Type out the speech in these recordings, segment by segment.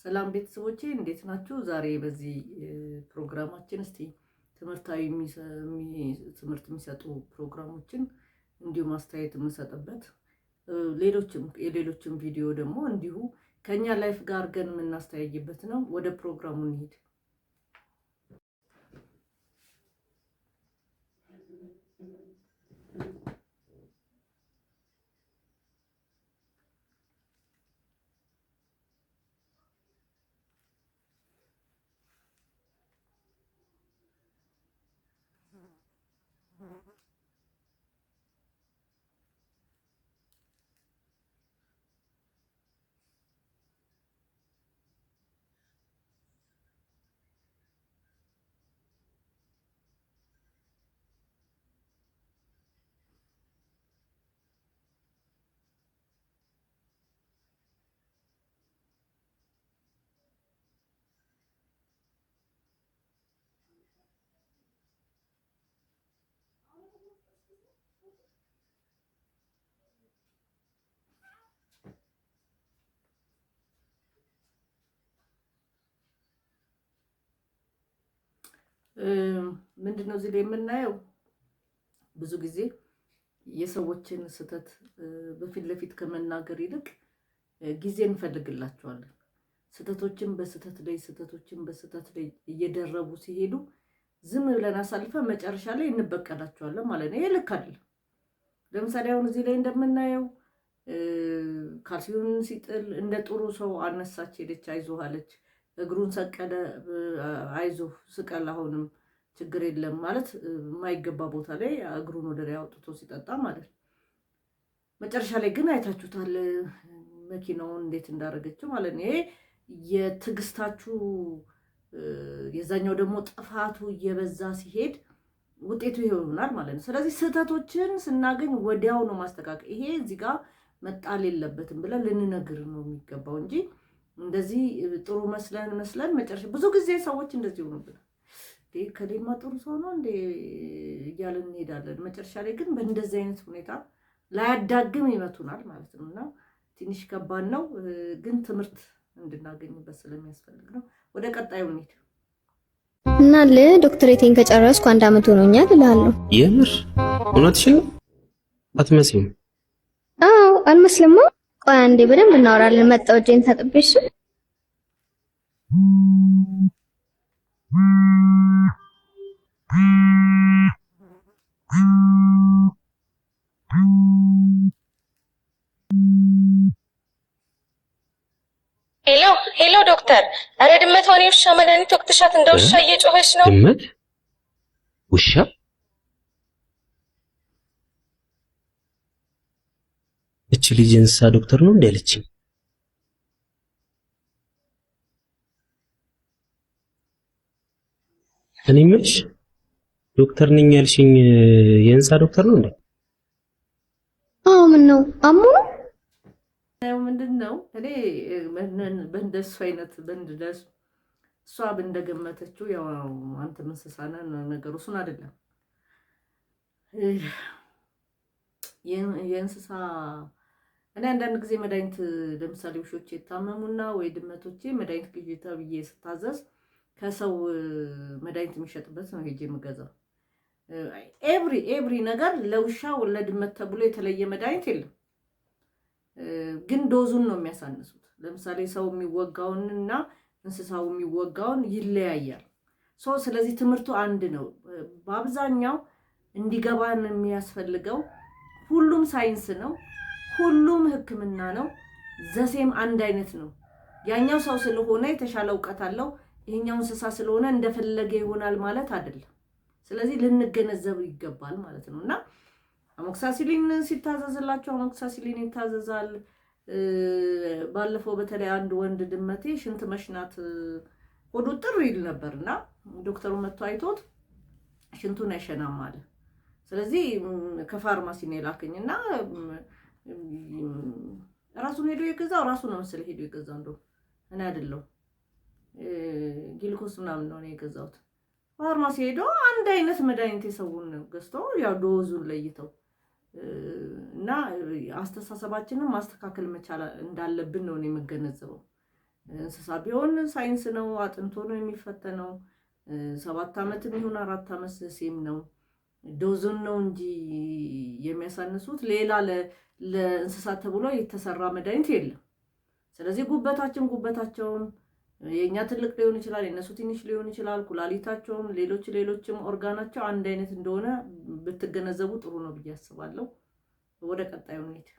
ሰላም ቤተሰቦቼ እንዴት ናችሁ? ዛሬ በዚህ ፕሮግራማችን እስቲ ትምህርታዊ ትምህርት የሚሰጡ ፕሮግራሞችን እንዲሁም አስተያየት የምንሰጥበት፣ ሌሎችም የሌሎችም ቪዲዮ ደግሞ እንዲሁ ከኛ life ጋር አድርገን የምናስተያይበት ነው። ወደ ፕሮግራሙ እንሂድ። ምንድን ነው እዚህ ላይ የምናየው? ብዙ ጊዜ የሰዎችን ስህተት በፊት ለፊት ከመናገር ይልቅ ጊዜ እንፈልግላቸዋለን። ስህተቶችን በስህተት ላይ ስህተቶችን በስህተት ላይ እየደረቡ ሲሄዱ ዝም ብለን አሳልፈን መጨረሻ ላይ እንበቀላቸዋለን ማለት ነው። ይሄ ልክ አይደለም። ለምሳሌ አሁን እዚህ ላይ እንደምናየው ካልሲውን ሲጥል እንደ ጥሩ ሰው አነሳች፣ ሄደች፣ አይዞህ አለች። እግሩን ሰቀለ፣ አይዞህ ስቀል፣ አሁንም ችግር የለም ማለት የማይገባ ቦታ ላይ እግሩን ወደ ላይ አውጥቶ ሲጠጣ ማለት ነው። መጨረሻ ላይ ግን አይታችሁታል መኪናውን እንዴት እንዳደረገችው ማለት ነው። ይሄ የትዕግስታችሁ የዛኛው ደግሞ ጥፋቱ እየበዛ ሲሄድ ውጤቱ ይሆናል ማለት ነው። ስለዚህ ስህተቶችን ስናገኝ ወዲያው ነው ማስተካከል። ይሄ እዚህ ጋር መጣል የለበትም ብለን ልንነግር ነው የሚገባው እንጂ እንደዚህ ጥሩ መስለን መስለን መጨረሻ ብዙ ጊዜ ሰዎች እንደዚህ ሆኑብናል። ከሌማ ጥሩ ሰው ነው እንዴ እያልን እንሄዳለን። መጨረሻ ላይ ግን በእንደዚህ አይነት ሁኔታ ላያዳግም ይመቱናል ማለት ነው። እና ትንሽ ከባድ ነው፣ ግን ትምህርት እንድናገኝበት ስለሚያስፈልግ ነው። ወደ ቀጣዩ እንሂድ። እና ዶክትሬቴን ከጨረስኩ አንድ አመት ሆኖኛል እልሃለሁ። የምር እውነትሽን ነው? አትመስይም። አዎ አልመስልማ። ቆይ አንዴ በደንብ እናወራለን። መጣሁ እጄን ታጥቤ። እሺ Hello hello ዶክተር፣ ኧረ ድመቷን የውሻ መድኃኒት ወቅትሻት እንደ ውሻ እየጮኸች ነው። ድመት ውሻ? እች ልጅ የእንስሳ ዶክተር ነው እንዴ ያለችኝ? እኔ የምልሽ ዶክተር ነኝ ያልሽኝ የእንስሳ ዶክተር ነው እንዴ? አዎ ምን ነው አሞ ነው? ምንድን ነው እኔ በእንደሱ አይነት በእንደሱ እሷ እንደገመተችው ያው አንተ እንስሳ ነህ ነገሩ እሱን አይደለም። የእንስሳ እኔ አንዳንድ ጊዜ መድኃኒት ለምሳሌ ውሾቼ የታመሙና ወይ ድመቶቼ መድኃኒት ግዢ ተብዬ ስታዘዝ ከሰው መድኃኒት የሚሸጥበት ነው ሄጄ የምገዛው። Every ነገር ለውሻ ለድመት ተብሎ የተለየ መድኃኒት የለም። ግን dose ኡን ነው የሚያሳንሱት። ለምሳሌ ሰው የሚወጋውንና እንስሳው የሚወጋውን ይለያያል። So ስለዚህ ትምህርቱ አንድ ነው። በአብዛኛው እንዲገባን የሚያስፈልገው ሁሉም ሳይንስ ነው፣ ሁሉም ሕክምና ነው። The same አንድ አይነት ነው። ያኛው ሰው ስለሆነ የተሻለ እውቀት አለው፣ ይሄኛው እንስሳ ስለሆነ እንደፈለገ ይሆናል ማለት አይደለም። ስለዚህ ልንገነዘብ ይገባል ማለት ነው። እና amoxicillin ሲታዘዝላቸው amoxicillin ይታዘዛል። ባለፈው በተለይ አንድ ወንድ ድመቴ ሽንት መሽናት ሆዱ ጥር ይል ነበር እና ዶክተሩ መጥቶ አይቶት ሽንቱን አይሸናም አለ። ስለዚህ ከፋርማሲ ነው የላከኝ እና ራሱን ሄዶ የገዛው ራሱ ነው መሰለኝ ሄዶ የገዛው፣ እንደውም እኔ አይደለሁም፣ ግሉኮስ ምናምን ነው የገዛሁት። ፋርማሲ ሄዶ አንድ አይነት መድኃኒት የሰውን ገዝቶ ያው dose ኡን ለይተው እና አስተሳሰባችንን ማስተካከል መቻል እንዳለብን ነው የምገነዘበው። እንስሳ ቢሆን ሳይንስ ነው፣ አጥንቶ ነው የሚፈተነው። 7 ዓመትም ይሁን 4 ዓመት same ነው። Dose ኡን ነው እንጂ የሚያሳንሱት፣ ሌላ ለእንስሳት ተብሎ የተሰራ መድኃኒት የለም። ስለዚህ ጉበታችን ጉበታቸውም የእኛ ትልቅ ሊሆን ይችላል፣ የእነሱ ትንሽ ሊሆን ይችላል። ኩላሊታቸውም ሌሎች ሌሎችም ኦርጋናቸው አንድ አይነት እንደሆነ ብትገነዘቡ ጥሩ ነው ብዬ አስባለሁ። ወደ ቀጣዩ እንሂድ።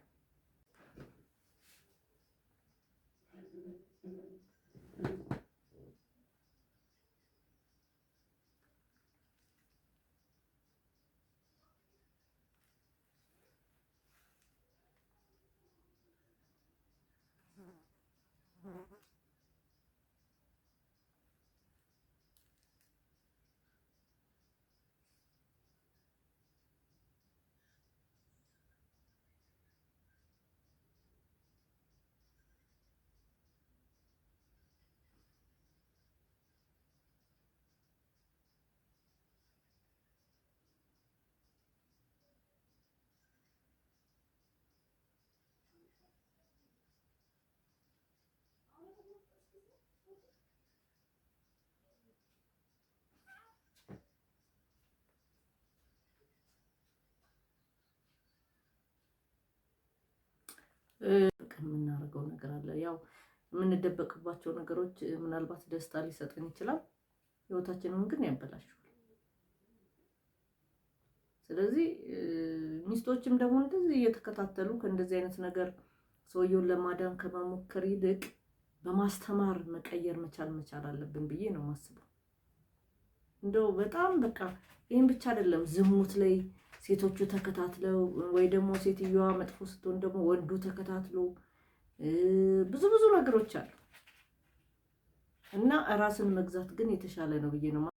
የምናደርገው ነገር አለ። ያው የምንደበቅባቸው ነገሮች ምናልባት ደስታ ሊሰጠን ይችላል፣ ህይወታችንን ግን ያበላሸዋል። ስለዚህ ሚስቶችም ደግሞ እንደዚህ እየተከታተሉ ከእንደዚህ አይነት ነገር ሰውየውን ለማዳን ከመሞከር ይልቅ በማስተማር መቀየር መቻል መቻል አለብን ብዬ ነው የማስበው። እንደው በጣም በቃ ይህን ብቻ አይደለም፣ ዝሙት ላይ ሴቶቹ ተከታትለው ወይ ደግሞ ሴትዮዋ መጥፎ ስትሆን ደግሞ ወንዱ ተከታትሎ ብዙ ብዙ ነገሮች አሉ እና ራስን መግዛት ግን የተሻለ ነው ብዬ ነው።